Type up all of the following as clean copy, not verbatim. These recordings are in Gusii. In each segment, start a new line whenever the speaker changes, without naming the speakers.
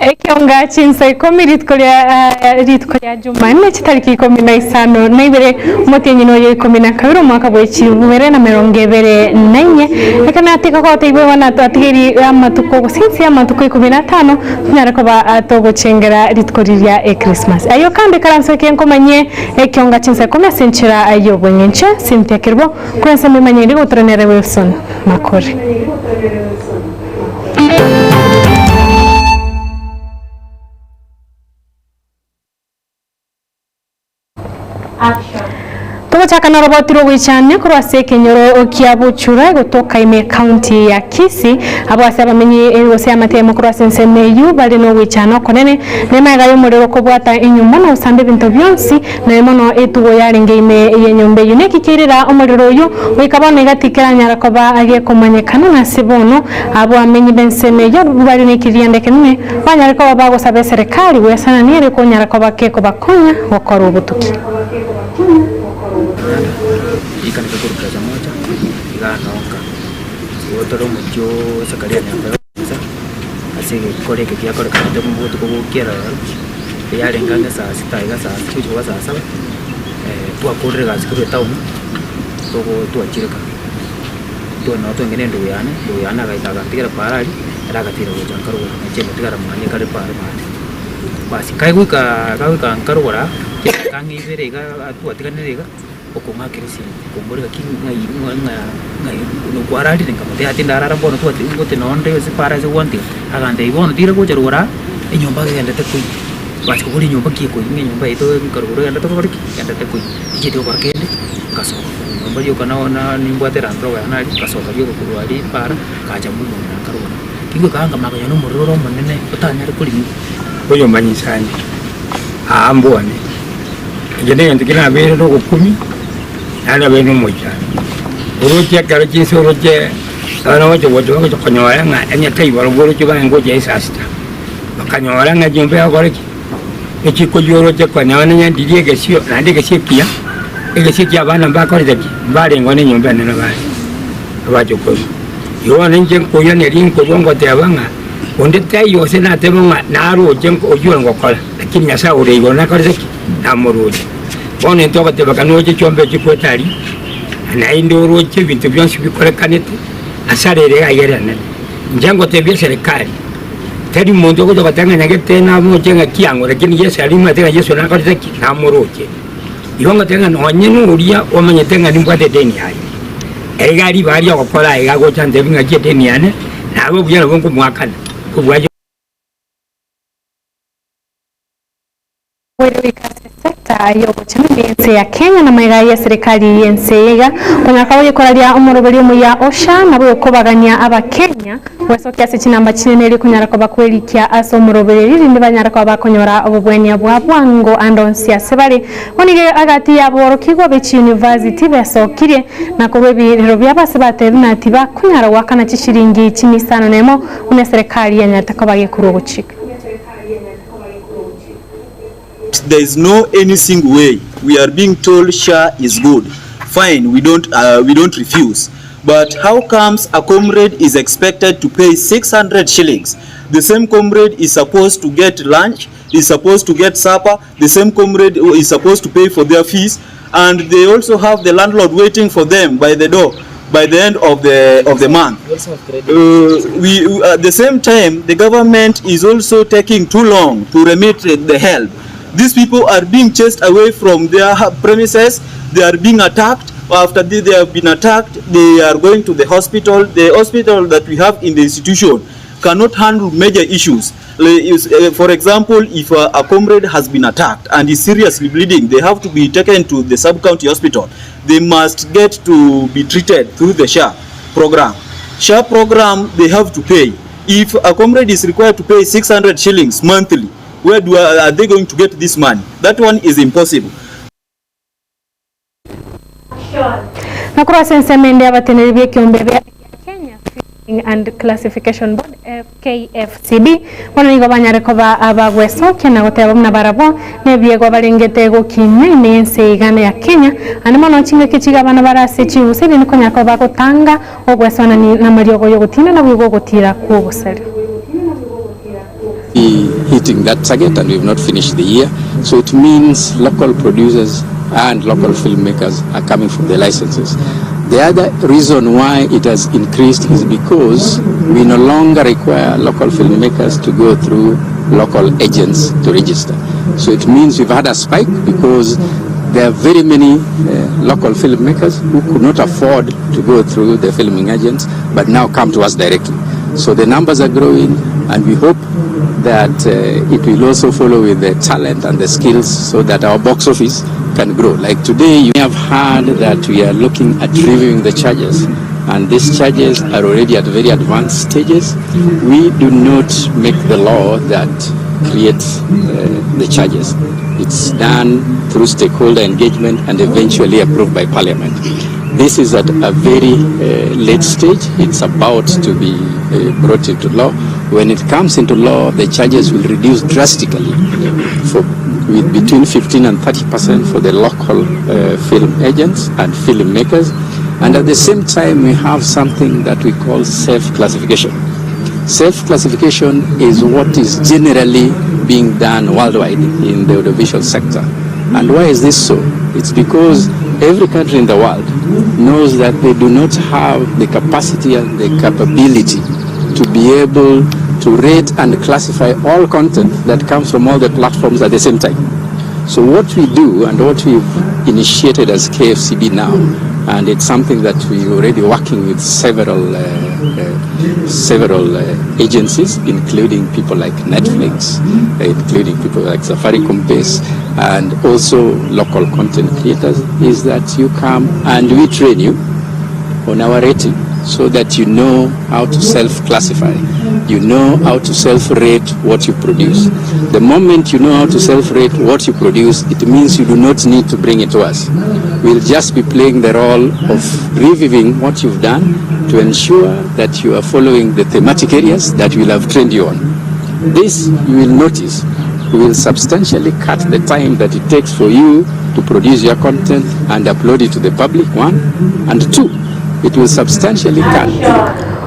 Ekionga chinsa ikomi rituko ria rituko ria Jumanne chitariki ikomi na isano na ibere omotienyi noyo ikomi na kabere omwaka bwe chilifu bibere na merongo ebere na inye. Ekero natiga gotebiwa igo natwatigeri amatuko gose inse y'amatuko ikomi na atano tonyare koba togochengera rituko riria Ekrismasi. Ayio kando ikaranso eke nkomanyie ekionga chinsa ikomi ase enchera y'obong'encho Cynthia Kerubo korwa ensemo emanyereri gotura nere Wilson Makori. Togochaka noroboti rw'ogoichania korwa ase ekenyoro kia Buchura egotoka ime ekaunti ya Kisii, abwo ase abamenyi gose amatemo korwa ase ensemo eyio bare nogoichana okonene, na emagega y'omorero kobwata enyomba na gosamba ebinto bionsi, Naye mono etugo yarenge ime y'enyomba eyio. Naki keirera omorero oyio goika bono iga tikeranyara koba gekomanyekana, na ase bono abamenyi b'ensemo eyio abwo bare nekirianda ekenene banyare koba bagosaba eserekari gwesanania ere konyara koba kekobakonya gokora obotuki.
Ase egekora eke giakorekanete botuko bokia rero, eyarenge ang'e saa sita iga saa chigochia koba saa saba, twakorire egasi korwa etown, togo twachire ka. Twa nabo twenge na endugu yane, endugu yane agaika agantigera paara aria, ere agatira gocha nkarogora, nainche ngatigara mwane kare paara mwane. Basi kagoika kagoika nkarogora, chidakika ang'e ibere iga twatiganire iga. Okong'akera esimi, okombora gaki ng'ai ng'a ng'a ng'ai kwararire? Nkamotebia yaya tindarara bono twati ngote nonde ase para ase gwantiga. Agantebia bono tira gocha rogoro aa, enyomba egenderete koiyia. Basi kobori enyomba ki ekoiyia ng'a enyomba yaito nkarogoro egenderete gokora ki? Egenderete koiyia. Tichieti gokora kende, ngasoka korwa nyomba rioka nao na nimbwate Land Rover yane aria, ngasoka rioka korwa aria para, ngacha momong'ina nkarogoro. Kingoika nkamanya konya na omorero ore omonene, otanyare korigigwa.
Oyomanyisani aa mbwane. Eke negento kerabeere nogokumia, naende nabeire nomoichano. Oroche ekero chinse oroche abana gocha gocha bagocha konyora ng'a onye taibarobwo oroche barenge gocha esaa sita, bakanyora ng'a enyomba egokora ki? Echikoyia oroche konyora onye ndiria egesio naende egesio ekiya, egesio ekiya abana mbakorete ki? Mbarengeo na enyomba enene bare, babache koigwa. Igo bono inche nkoiraneria nkorwa ngoteba ng'a onde taiyo gose natebe ng'a naroche oyio ore gokora. Lakini Nyasae ore igoro nakorete ki? Namoroche. Bono intwe ogoteba ng'a noche chiombe echi chikwete aria, na naende oroche ebinto bionsi bikorekanete ase are ere iga ere enene. Inche ngotebia eserekari, tari monto ogocha goteba ng'a nyagete namoche ng'a kiang'o, lakini Yeso aria omanyete ng'a Yeso nakorete ki? Namoroche. Igo ngoteba ng'a nonye noria omanyete ng'a nimbwate edeni yaye, ere iga ribaga ri'ogokora iga agocha antebi ng'aki edeni yane, nabe obuya nabo nkomoakana, kobua.
Boire goika ase sector y'ogochenu y'ense ya Kenya na magega y'eserekari y'ense eye iga konyara koba gekoraria omoroberi omuya OSHA nabo okobagania abakenya gwesokia ase chinamba chinene erio konyara koba kwerikia ase omoroberi erio rinde banyare koba bakonyora obobwania bwa bwango ande onsi ase bare. Bono iga agati y'aborokigwa be chiuniversity besokirie na korwa ebirero biabo ase batebia buna tibakonyara goakana chishiringi chimisano nemo buna eserekari yanyarete koba gekorwa ogochika.
There is no any single way we are being told SHA is good fine we don't we don't refuse but how comes a comrade is expected to pay 600 shillings the same comrade is supposed to get lunch is supposed to get supper the same comrade is supposed to pay for their fees and they also have the landlord waiting for them by the door by the end of the of the month uh, we at the same time the government is also taking too long to remit the help these people are being chased away from their premises they are being attacked after they, they have been attacked they are going to the hospital the hospital that we have in the institution cannot handle major issues Eh, for example, if a, a comrade has been attacked and is seriously bleeding, they have to be taken to the sub-county hospital. They must get to be treated through the SHA program. SHA program, they have to pay. If a comrade is required to pay 600 shillings monthly, where do, are they going to get this money? That one is impossible.
Na korwa ase ensemo ende abateneneri b'ekeombe bia Kenya Feeding and Classification Board, KFCB, bono nigo banyare koba abagwesokia na goteba buna barabwo nebiegwa barengete gokinywa ime y'ense igana ya Kenya, ande mono chingaki chigabana bare ase chiusa erinde konyara koba bagotanga ogwesoanani namariogo y'ogotinda naboigo ogotira kw'obosaria.
hitting that target and we've not finished the year. So it means local producers and local filmmakers are coming from the licenses. The other reason why it has increased is because we no longer require local filmmakers to go through local agents to register. So it means we've had a spike because there are very many local filmmakers who could not afford to go through the filming agents but now come to us directly. So the numbers are growing and we hope that it will also follow with the talent and the skills so that our box office can grow. Like today, you have heard that we are looking at reviewing the charges, and these charges are already at very advanced stages. We do not make the law that creates the charges. It's done through stakeholder engagement and eventually approved by parliament. This is at a very late stage. It's about to be brought into law. When it comes into law, the charges will reduce drastically for with between 15 and 30% for the local film agents and filmmakers. And at the same time, we have something that we call self-classification. Self-classification is what is generally being done worldwide in the audiovisual sector. And why is this so? It's because every country in the world knows that they do not have the capacity and the capability to be able to rate and classify all content that comes from all the platforms at the same time. So what we do and what we've initiated as KFCB now, and it's something that we're already working with several agencies, including people like Netflix, including people like Safaricom Base, and also local content creators, is that you come and we train you on our rating so that you know how to self-classify. You know how to self-rate what you produce. The moment you know how to self-rate what you produce, it means you do not need to bring it to us. We'll just be playing the role of reviewing what you've done to ensure that you are following the thematic areas that we'll have trained you on. This, you will notice, will substantially cut the time that it takes for you to produce your content and upload it to the public, one. And two, it will substantially cut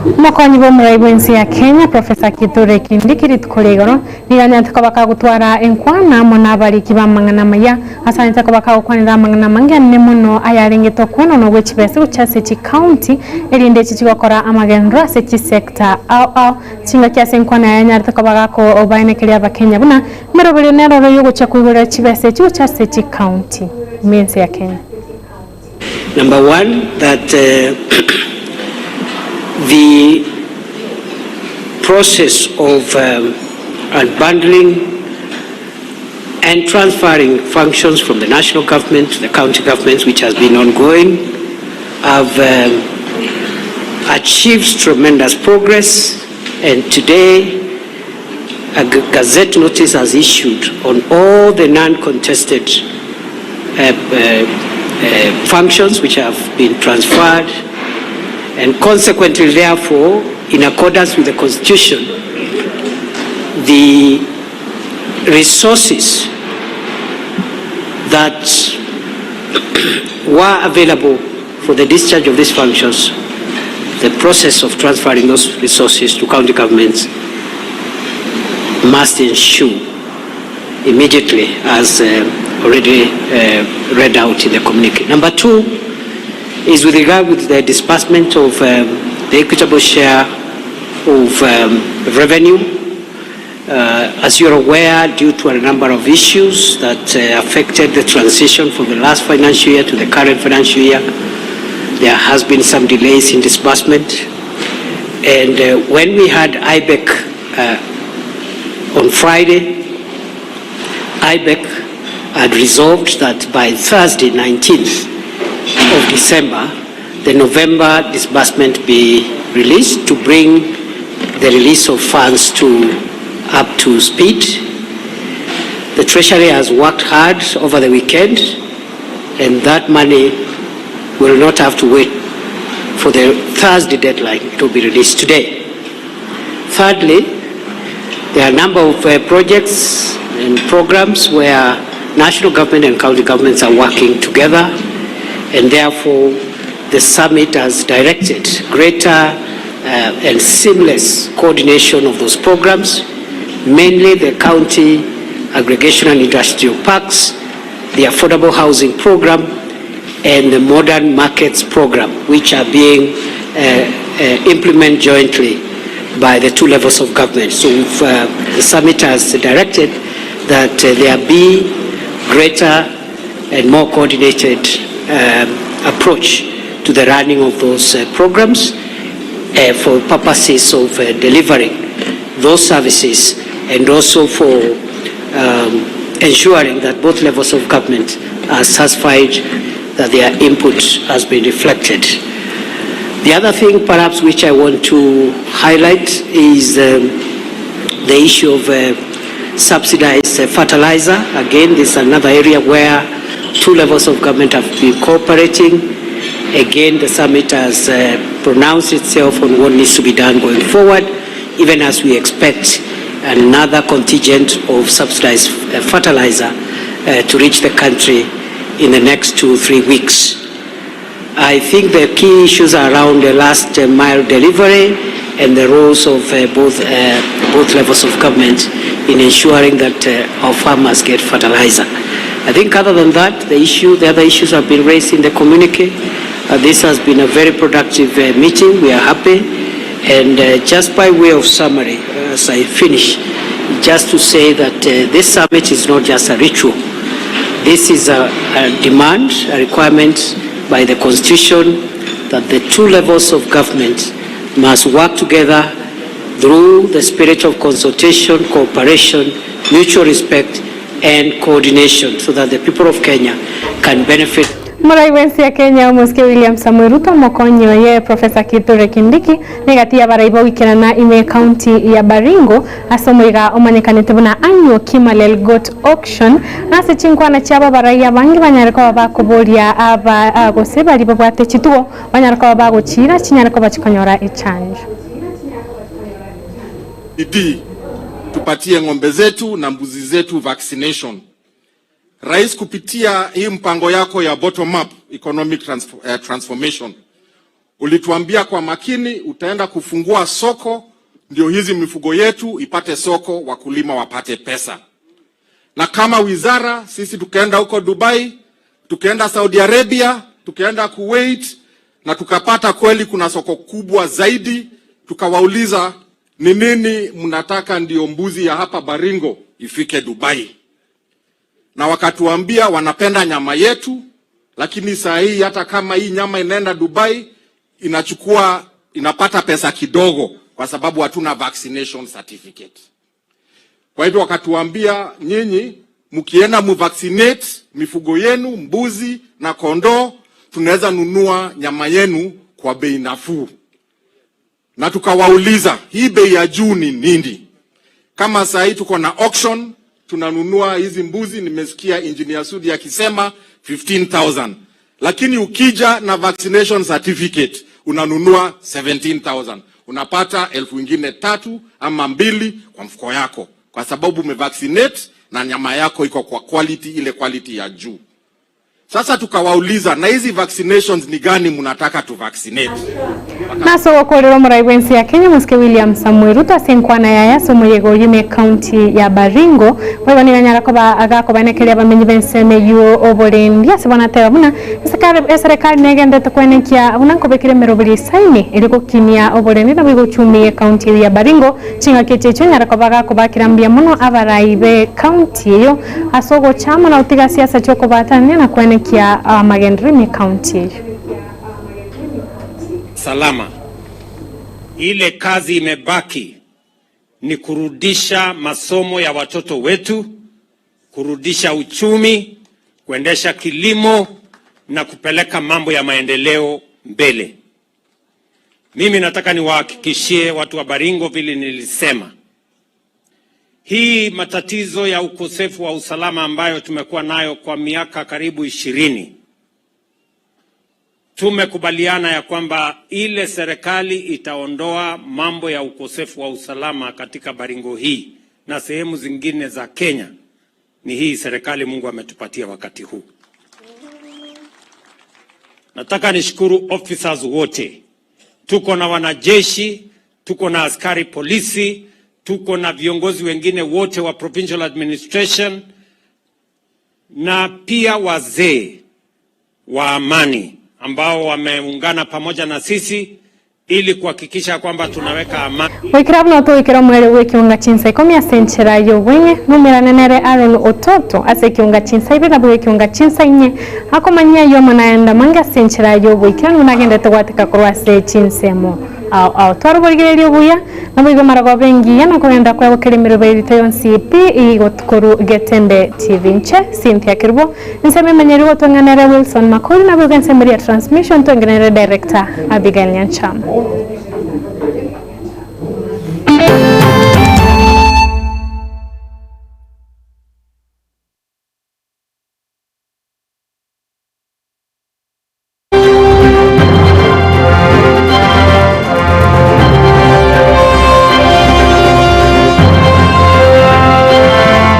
Omokonyi bw'omorai bw'ense ya Kenya, Professor Kithure Kindiki rituko ria igoro nigo anyarete koba kagotwara enkwana amo nabariki b'amang'ana amaya ase anyarete koba kagokwanera amang'ana amange anene mono ayarengete okwenonwa gwe chibesa gochia ase chicounty erinde echi chigokora amagenderero ase chisector ao ao chingaki ase enkwana yaye anyarete koba gakobaenekeria abakenya buna emeroberio neroro yogochia koigorera chibesa echi gochia ase chicounty ime ense ya Kenya.
Number one, that the process of unbundling and transferring functions from the national government to the county governments, which has been ongoing, have achieved tremendous progress. And today, a Gazette notice has issued on all the non-contested functions which have been transferred, and consequently, therefore, in accordance with the Constitution, the resources that were available for the discharge of these functions, the process of transferring those resources to county governments must ensue immediately, as already read out in the communique. Number two is with regard with the disbursement of the equitable share of revenue. As you're aware, due to a number of issues that affected the transition from the last financial year to the current financial year, there has been some delays in disbursement. And when we had IBEC on Friday, IBEC had resolved that by Thursday, 19th of December, the November disbursement be released to bring the release of funds to up to speed. The Treasury has worked hard over the weekend, and that money will not have to wait for the Thursday deadline. It will be released today. Thirdly, there are a number of projects and programs where national government and county governments are working together, and therefore the summit has directed greater and seamless coordination of those programs. mainly the county aggregation and industrial parks, the affordable housing program, and the modern markets program, which are being implemented jointly by the two levels of government. So the summit has directed that there be greater and more coordinated approach to the running of those programs for purposes of delivering those services and also for ensuring that both levels of government are satisfied that their input has been reflected. The other thing perhaps which I want to highlight is the issue of subsidized fertilizer. Again, this is another area where two levels of government have been cooperating. Again, the summit has pronounced itself on what needs to be done going forward, even as we expect another contingent of subsidized fertilizer to reach the country in the next 2-3 weeks. I think the key issues are around the last mile delivery and the roles of both levels of government in ensuring that our farmers get fertilizer. I think other than that, the other issues have been raised in the communique. This has been a very productive meeting. We are happy. And just by way of summary, as I finish, just to say that this summit is not just a ritual. This is a demand, a requirement by the Constitution that the two levels of government must work together through the spirit of consultation, cooperation, mutual respect, and coordination so that the people of Kenya can benefit.
Morai bw'ense ya Kenya Omosike William Samoei Ruto omokonyi oye Professor Kithure Kindiki negati y'abarai bagoikerana ime ekaunti ya Baringo ase omoiga omanyekanete buna Annual Kimalel Goat Auction ase chinkwana chiabo abarai abange banyare koba bakoboria aba gose baria babwate chitugo banyare koba bagochiira chinyare koba chikonyora echanjo.
Bidii tupatie ng'ombe zetu na mbuzi zetu vaccination. Rais, kupitia hii mpango yako ya bottom up economic transformation ulituambia kwa makini utaenda kufungua soko ndio hizi mifugo yetu ipate soko, wakulima wapate pesa. Na kama wizara sisi tukaenda huko Dubai, tukaenda Saudi Arabia, tukaenda Kuwait na tukapata kweli kuna soko kubwa zaidi. Tukawauliza ni nini mnataka ndio mbuzi ya hapa Baringo ifike Dubai, na wakatuambia wanapenda nyama yetu, lakini saa hii hata kama hii nyama inaenda Dubai inapata pesa kidogo kwa sababu hatuna vaccination certificate. Kwa hivyo wakatuambia nyinyi mkienda muvaccinate mifugo yenu mbuzi na kondoo, tunaweza nunua nyama yenu kwa bei nafuu. Na tukawauliza hii bei ya juu ni nini? Kama saa hii tuko na auction tunanunua hizi mbuzi, nimesikia Engineer Sudi akisema 15,000, lakini ukija na vaccination certificate unanunua 17,000, unapata elfu ingine tatu ama mbili kwa mfuko yako, kwa sababu umevaccinate na nyama yako iko kwa quality, ile quality ya juu. Sasa tukawauliza na hizi vaccinations ni gani mnataka tu vaccinate?
Nase ogokorera omorai bw'ense ya Kenya Omosike William Samoei Ruto ase enkwana yaye ase omoyega oyio ime ekaunti ya Baringo boigo nigo anyara koba agakobanekeria abamenyi b'ensemo eyio oborendi ase bono ateba buna eserekari negenderete koenekia buna nkobekire emeroberi esaini eri gokinia oborendi naboigo ochumi ekaunti eyio ya Baringo ching'aki echi echio anyara koba agakobakera mbuya mono abarai b'ekaunti eyio ase ogocha amo na gotiga siasa chiokobatania na koenekia amagenderero ime ekaunti eyio.
Salama. Ile kazi imebaki ni kurudisha masomo ya watoto wetu, kurudisha uchumi, kuendesha kilimo na kupeleka mambo ya maendeleo mbele. Mimi nataka niwahakikishie watu wa Baringo vile nilisema, hii matatizo ya ukosefu wa usalama ambayo tumekuwa nayo kwa miaka karibu 20, tumekubaliana ya kwamba ile serikali itaondoa mambo ya ukosefu wa usalama katika Baringo hii na sehemu zingine za Kenya ni hii serikali Mungu ametupatia wakati huu. Nataka nishukuru officers wote. Tuko na wanajeshi, tuko na askari polisi, tuko na viongozi wengine wote wa provincial administration na pia wazee wa amani ambao wameungana pamoja na sisi ili kuhakikisha kwamba tunaweka amani.
Goikera buna otogoikera omoerio bw'ekiunga chinsa ikomi ase enchera y'obweng'e, nomerane nere Aaron ototo ase ekiunga chinsa ibere naboigo ekiunga chinsa inye, akomanyia ayio amo nayande amange ase enchera y'oboikeranu buna agenderete gwateka korwa ase chinsemo ao ao. Twara oborigereria obuya, naboigo amarogoba engiya na okogenda kwegokera emerobo erito yonsi pi igotukoru Getembe TV. Inche Cynthia Kerubo, ensemo emenyeri gotweng'anere Wilson Makori naboigo ensemo eria ya transmission twengenere director Abigail Nyanchama.